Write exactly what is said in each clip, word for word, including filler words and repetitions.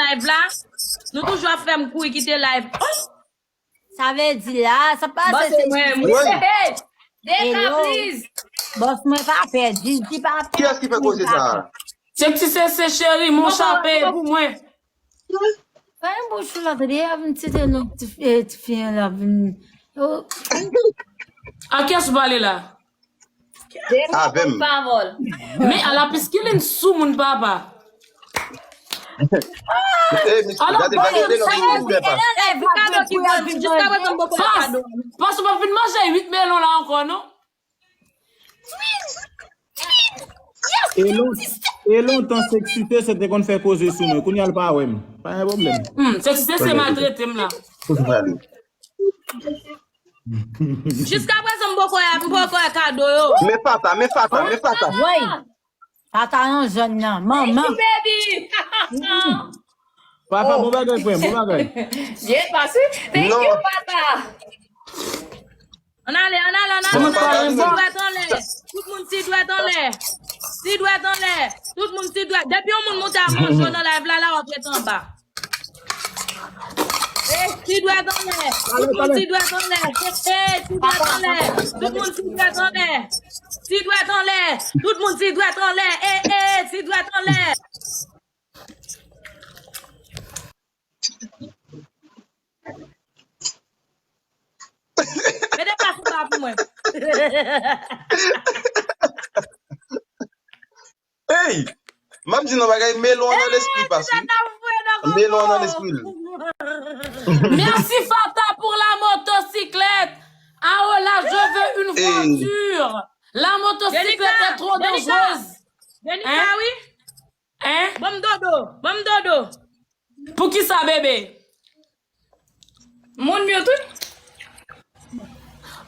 live la. Nou toujou ap fè m kouri kite live. Oh! Sa vle di la, sa pase se mwen, mwen. Deka, please. Bòs mwen pa pè, Didi pa pè. Kiyès ki fè koze sa a? Se ti sese cheri, mon chape pou mwen. Fè yon bouch ou la, tande, a vin site non ti, eh, ti fi an la vin. Oh. A kiyès ou pale la? Avè m. Men ala piskilin sou moun papa. Eh, misye, gade, gade, gade, gade, gade, gade. Pas, pas ou pa fin manje uit melon la ankò, non? E lon-, e lontan Sexy T se te konn fè koze sou mwen. Kounye a l pa wè m. Pa gen pwoblèm. Hmm, Sexy T se maltrete m la. Kote w prale? Jiska prezan, m poko wè, m poko wè kado yo. Men Fata, men Fata, men Fata. Woy. Fata nan zòn nan. Manman. Thank you, baby. Fata, bon bagay, frè m, bon bagay. Byen pase. Thank you, Fata. Ann ale, ann ale, ann ale, ann ale. Ti dwèt anlè. Tout moun ti dwèt anlè. Ti dwèt anlè. Tout moun ti dwèt. Depi yon moun monte ap manje w nan live la, la w ap ret anba. Eh, ti dwèt anlè. Tout moun ti dwèt anlè. Eh, eh, ti dwèt anlè. Tout moun ti dwèt anlè. Ti dwèt anlè. Tout moun ti dwèt anlè. Eh, eh, ti dwèt anlè. Mete pa sou sa pou mwen. Hey! M ap di nou bagay, melon an nan lespri, pase. Melon an nan lespri l. Merci Fata pour la motocyclette. Ah oh là, je veux une voiture. La motocyclette est trop dangereuse. Jenika, wi. Hein? Ban m dodo, ban m dodo. Poukisa, bebe? Moun mute, wi.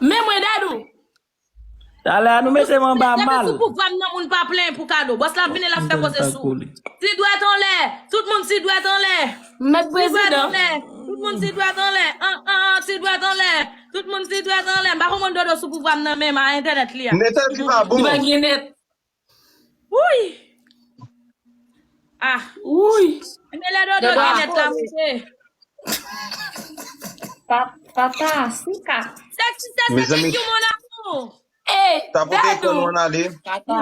Men mwen, Dadou. Talè a nou mete m anba mal. Depi sou pouvwa m nan, moun pa plenyen pou kado. Bòs la vini, l ap fè koze sou. Ti dwèt anlè. Tout moun ti dwèt anlè. Mèt prezidan. Tout moun ti dwèt anlè. An, an, an, ti dwèt anlè. Tout moun ti dwèt anlè. M pa konprann dodo sou pouvwa m nan, men a entènèt li a. Nèt li pa bon. Li pa gen nèt. Wouy! Ah! Wouy! Men lè dodo gen nèt la, mesye. Pa-, papa, sika. Sexy, sexy, thank you, mon amour. Ey, tapote ekran nou ann ale. Papa.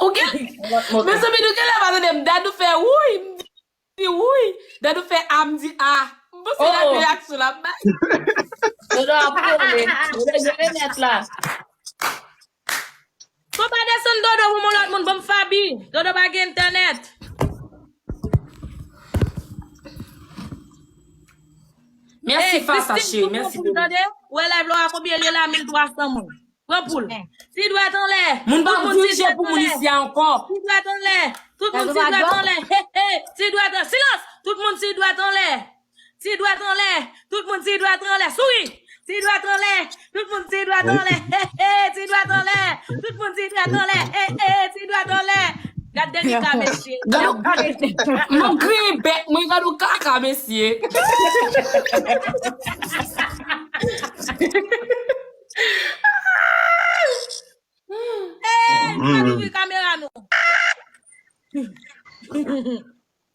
Ou gen, mezanmi, nou genlè pa tande m, Dadou fè wouy, m di wouy, Dadou fè a, m di a. M panse la reyaksyon l ap bay. Dodo ap kole. Dodo jere nèt la. Fò pa desann Dodo pou yon lòt moun, ban m Fabi. Dodo pa gen entènèt. Mèsi, Fata cheri, mèsi pou ou. Tande, ou wè live la, konbyen l ye la? Mil twa san moun. Pran poul. Ti dwèt anlè. Moun pa dirije pou moun isi a ankò. Ti dwèt anlè. Tout moun ti dwèt anlè. He, he. Ti dwèt anlè. Silans. Tout moun ti dwèt anlè. Ti dwèt anlè. Tout moun ti dwèt anlè. Souri. Ti dwèt anlè. Tout moun ti dwèt anlè. He, he, ti dwèt anlè. Tout moun ti dwèt anlè. He, he, ti dwèt anlè. Gad Denika, mesye. Gad, mwen griyen bèk mwen, gad yon kaka, mesye. Hey, nou pa louvri kamera nou.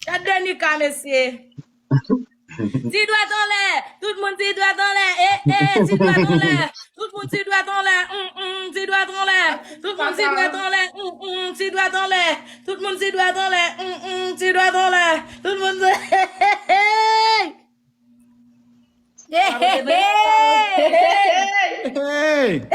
Gad Denika, mesye. Ti dwèt anlè, tout moun ti dwèt anlè, eh, eh, ti dwèt anlè. Tout moun ti dwèt anlè, mm, mm, ti dwèt anlè. Tout moun ti dwèt anlè, mm, mm, ti dwèt anlè. Tout moun ti dwèt anlè, mm, mm, ti dwèt anlè. Tout moun ti, hey, hey, hey. Hey, hey, hey. Hey.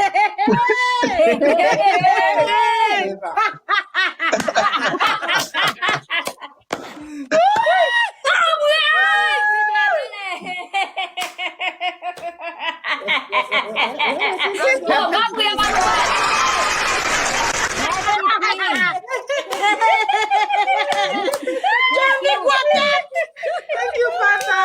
Thank you, Fata.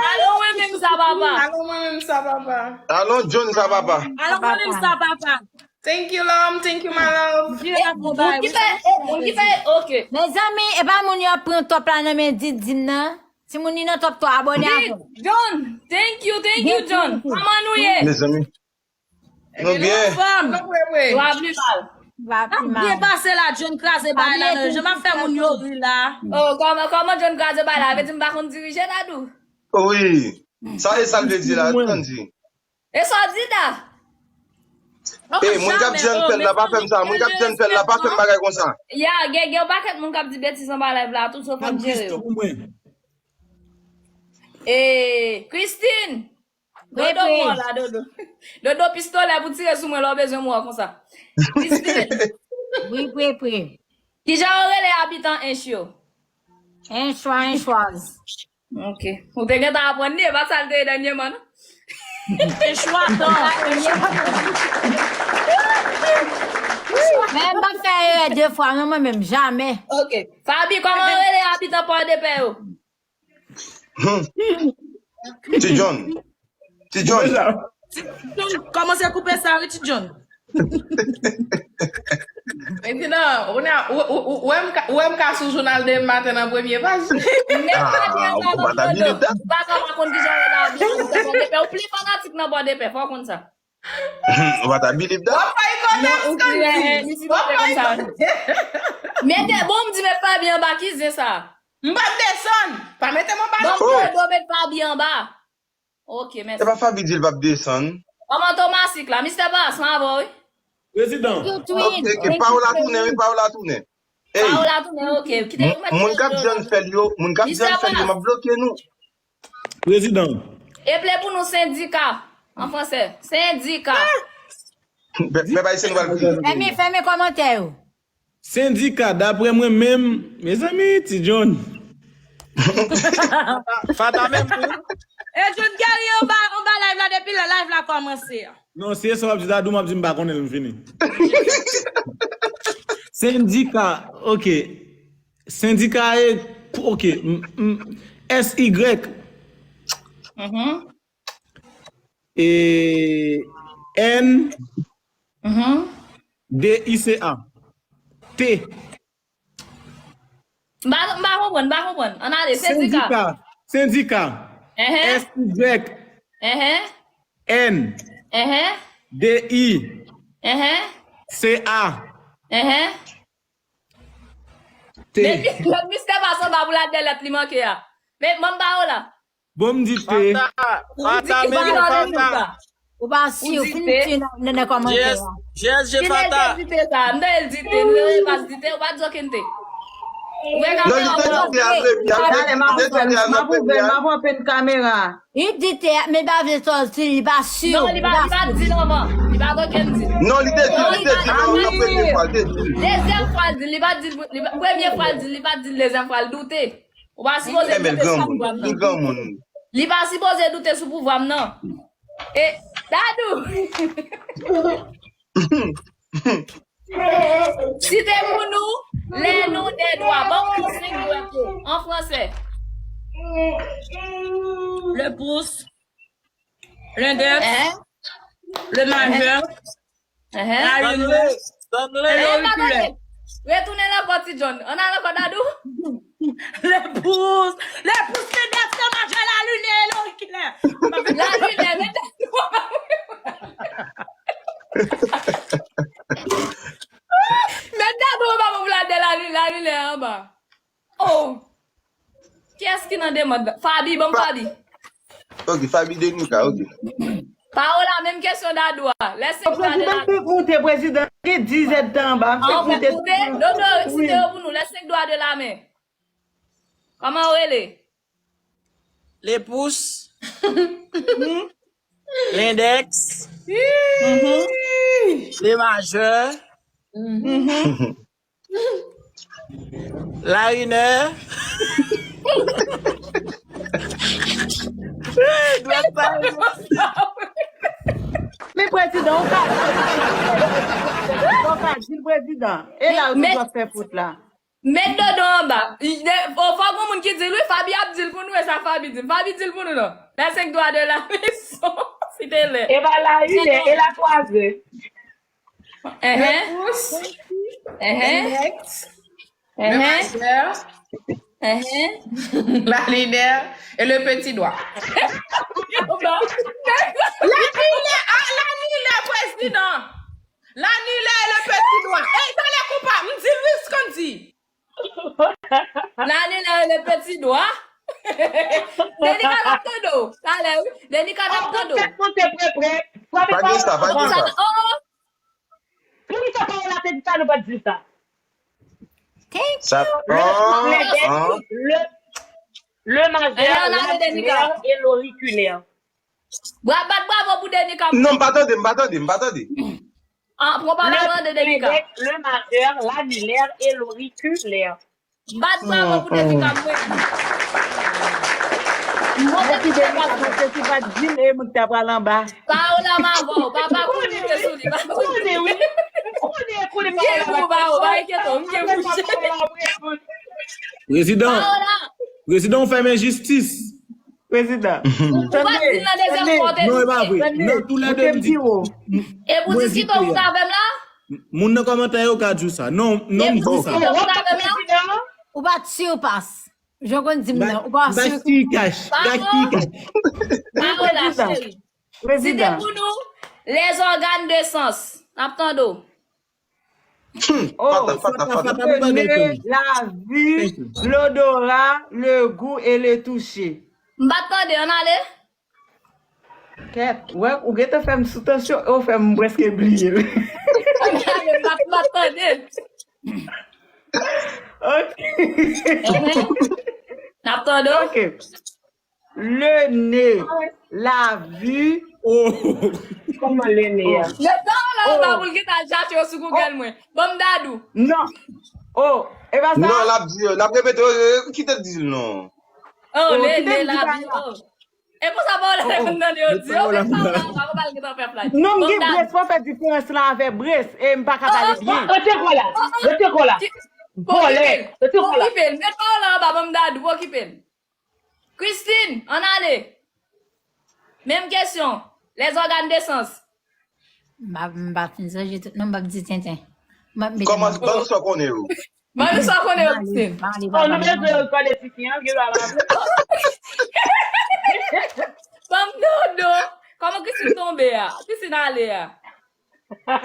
Alon mwen menm sa, papa. Alon mwen menm sa, papa. Alon John sa, papa. Alon mwen menm sa, papa. Thank you, love. Thank you, my love. Moun ki fè, moun ki fè, ok. Mezanmi, e pa moun yo ap pran top la nan men Didine nan. Si moun li nan top twa, abòne avè m. John, thank you, thank you, John. Kòman nou ye? Mezanmi. Nou byen. Anfòm. Nou ap li mal. va pi mal. Byen pase la, John kraze bay la nan John ap fè moun yo ri la. Oh, kòman, kòman John kraze bay la? Vle di m pa konn dirije, Dadou? Wi. Sa e sa l vle di la, Tandy. E sa w di, Da? E, moun k ap di ann fè l la, pa fè m sa. Moun k ap di ann fè l la, pa fè m bagay konsa. Ya, gen, gen yon pakèt moun k ap di betiz anba live la, tou, so fò n jere yo. E, Christine! Dodo mò la, Dodo. Dodo pistolè pou tire sou mwen lè w bezwen mò konsa. Christine! Wi, pre, pre. Kijan yo rele abitan Ench yo? Enchwa, Enchwaz. Ok. Ou te gentan aprann li, e pa sa l te ye dènyèman, non? Enchwa, non. Men m pa fè erè de fwa, non, mwen menm, jamè. Ok. Fabi, kòman yo rele abitan Pòdepè yo? Hmm. Ti John. Ti John. Ti John, kòmanse koupe sa, wi, Ti John. Prezidan, ou, ou, ou, ou, ou wè m ka, ou wè m ka sou jounal demen maten nan premye paj. Men pa gen anba non, Dodo. Ou pa ka pa konn kijan yo la byen, ou pli fanatik nan Pòdepè, fò w konn sa. Ou pa ta bilib dat. W ap fè kontèks, Tandy. W ap fè kontèks. Men de, bon, m di, men Fabi anba ki zen sa? M p ap desann. Pa mete m anba non. Bon, Dodo met Fabi anba. Ok, mèsi. E pa Fabi di l p ap desann. Kòman Tomasik la? Mistè Paras, m avè w, wi. Prezidan. Ok, ok, Paola tounen, wi, Paola tounen. Ey, Paola tounen, ok. Kite m, moun k ap di ann fè l yo, moun k ap di ann fè l yo, m ap bloke nou. Prezidan. Eple pou nou sendika, an fransè. Sendika. Pèp, pèp ayisyen, nou pral kriye. Fèmen, fèmen kòmantè yo. Sendika, daprè mwen menm, mezanmi, Ti John. Fata menm tou. E John Gary anba, anba live la depi lè live la kòmanse a. Non, si e sa w ap di Dadou, m ap di m pa konnen l, m fini. Sendika, ok. Sendika e, ok. M, m, S Y. Mhm. E, N, mhm, D I C A. T. M pa, m pa konprann, m pa konprann. Ann ale, sendika. Sendika. Sendika. Ehe. S Y. Ehe. N. Ehe. D I. Ehe. C A. Ehe. T. Men, men mistè pa sanba pou l al dèyè lèt li manke a. Men, manm pa w la. Bon, m di T. Fata, Fata, men non, Fata. Ou pa si, ou fin di nan, nan, nan kòmantè a. G S G Fata. Di T sa, m tande l di T, nou te pas di T, ou pa di okenn T. Ou wè kamera ou la. Non, li te di T a premye, li te di T a premye. M ap ouvè, m ap ouvè kamera. Li di T, men pa vle sòti, li pa si. Non, li pa, li pa di non, man. Li pa okenn di. Non, li te di, li te di non, nan premye fwa, li te di. Dezyèm fwa l di, li pa di, li pa, premye fwa l di, li pa di, dezyèm fwa l doute. Ou pa sipoze doute sou pouvwa m nan. Li pa sipoze doute sou pouvwa m nan. E, Dadou! Site pou nou, lè nou dè dwa. Ban m yon senk dwèt yo, an fransè. Le pouce. L'index, le majeur, la lumière et l'auriculaire. Retounen ankò, Ti John. Ann al ankò, Dadou. Le pouce, le pouce, l'index, le majeur, la lumière et l'auriculaire. La lumière, men Dadou. Men Dadou anba pou l al dèyè la lumière anba. Oh! Kiyès ki nan demann nan? Fabi, ban m Fabi. Ok, Fabi Denica, ok. Paola, menm kesyon Dadou a. Lè senk dwa de la. Prezidan, te moute, prezidan, gen diz èdtan anba. An fèt, moute, Dodo, site yo pou nou. Lè senk dwa de la men. Kòman w rele? Le pouce. L'index. Le majeur. La mineur. Dwèt sa. Men prezidan, ou ka, ou ka di l prezidan. E la, ou toujou ap fè fout la. Met Dodo anba. Fò gon moun ki di l, wi, Fabi ap di l pou nou, e sa Fabi di l. Fabi di l pou nou, non. La senk dwa de la leson. Si te lè. E pa la ine, e la twaze. Le pouce, l'index, le majeur, la mineur et le petit doigt. La mineur, ah, la mineur, prezidan. L'annulaire et le petit doigt. Ey, talè konpa, m di l wi, Scandy. L'annulaire et le petit doigt. Denika t ap tande w. Talè wi. Denika t ap tande w. Fèt monte prèprè. Frape pa gen sa, pa gen sa. Oh, oh. Poukisa Paola te di sa, nou pa t di sa? Thank you. Le, le majeur, l'annulaire et l'auriculaire. Bra, bat bravo pou Denika. Non, m pa tande, m pa tande, m pa tande. Ah, pran pa la tande Denika. Le majeur, l'annulaire et l'auriculaire. Bat bravo pou Denika, mwen. Mwen te kite pa. Mwen te ki pa di l e mwen te pral anba. Paola m avè w, papa kounye te sou li, papa. Konnen wi. Konnen, konnen. M gen pou ba ou, pa enkyete w, m gen pou. Prezidan, prezidan, ou fè m enjistis. Prezidan. Ou pa di nan dezyèm fwa w te di. Non, e pa vre. Nan tou lè de m di. E pou diskite w avè m la? Moun nan kòmantè yo ka di w sa. Non, non, m di w sa. Ou pa t sur pas. Jan w konn di m nan, ou pa sur. Bati kach, bati kach. Paola, cheri. Site pou nou, les organes de sens. N ap tande w. Oh, fata, fata, fata, fata, le nez, la vue, l'odorat, le goût et le toucher. M pa t tande, ann ale. Kèt, wè, ou gentan fè m sou tansyon e ou fè m prèske bliye l. Ann ale, m pa t, m pa t tande. Ok. N ap tande w. Ok. Le nez, la vue. Oh. Kòman le nez a? Mete w la anba pou l gentan al chache yo sou Google mwen. Ban m Dadou. Non. Oh, e pa sa? Non, l ap di, l ap repete, eh, eh, kite l di l non. Oh, le nez, la vue, oh. E pou sa pa w la te konn tande yo di, oh, mete w la anba pou l gentan fè flag. Non, m gen brès, mwen fè diferans lan avè brès, e m pa ka pale byen. Rete kò la, rete kò la. Vòlè, rete kò la. Okipe l, mete w la anba, ban m Dadou, okipe l. Christine, ann ale. Menm kesyon. Les organes de sens. M pa, m pa fin sonje tout, non, m p ap di tenten. M ap mete. Kòman, ban nou sa w konnen yo. Ban nou sa w konnen yo, Christine. Oh, nou bezwen yo kòde titi an, gen lwa la. Ban m Dodo. Kòman Christine tonbe a? Christine ale a.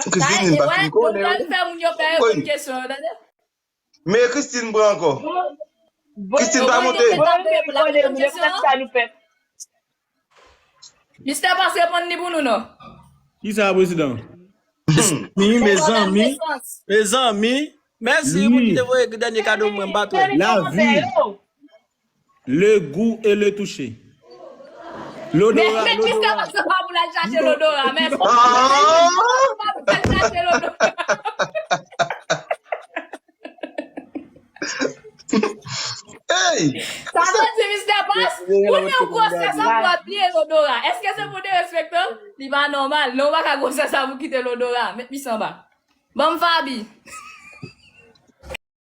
Christine pa fin konnen yo. Fè moun yo pè yo konn kesyon yo, tande. Men Christine pran ankò. Christine pa monte. Mistè Pas reponn li pou nou non. Kisa, prezidan? Mezanmi, mezanmi, mezanmi. Mèsi pou kite voye dènye kado mwen, m pa t wè. La vue, le goût et le toucher. L'odorat, l'odorat. Men, men Christine, se pa pou l al chache l'odorat, men. Ah! Se pa pou l al chache l'odorat. Hey! Sa vle di, Mistè Pas, ou nan gwosès an pou w ap bliye l'odorat. Èske se pou derespekte w? Li pa nòmal. Non, ou pa ka gwosès an pou kite l'odorat. Met misye anba. Ban m Faby.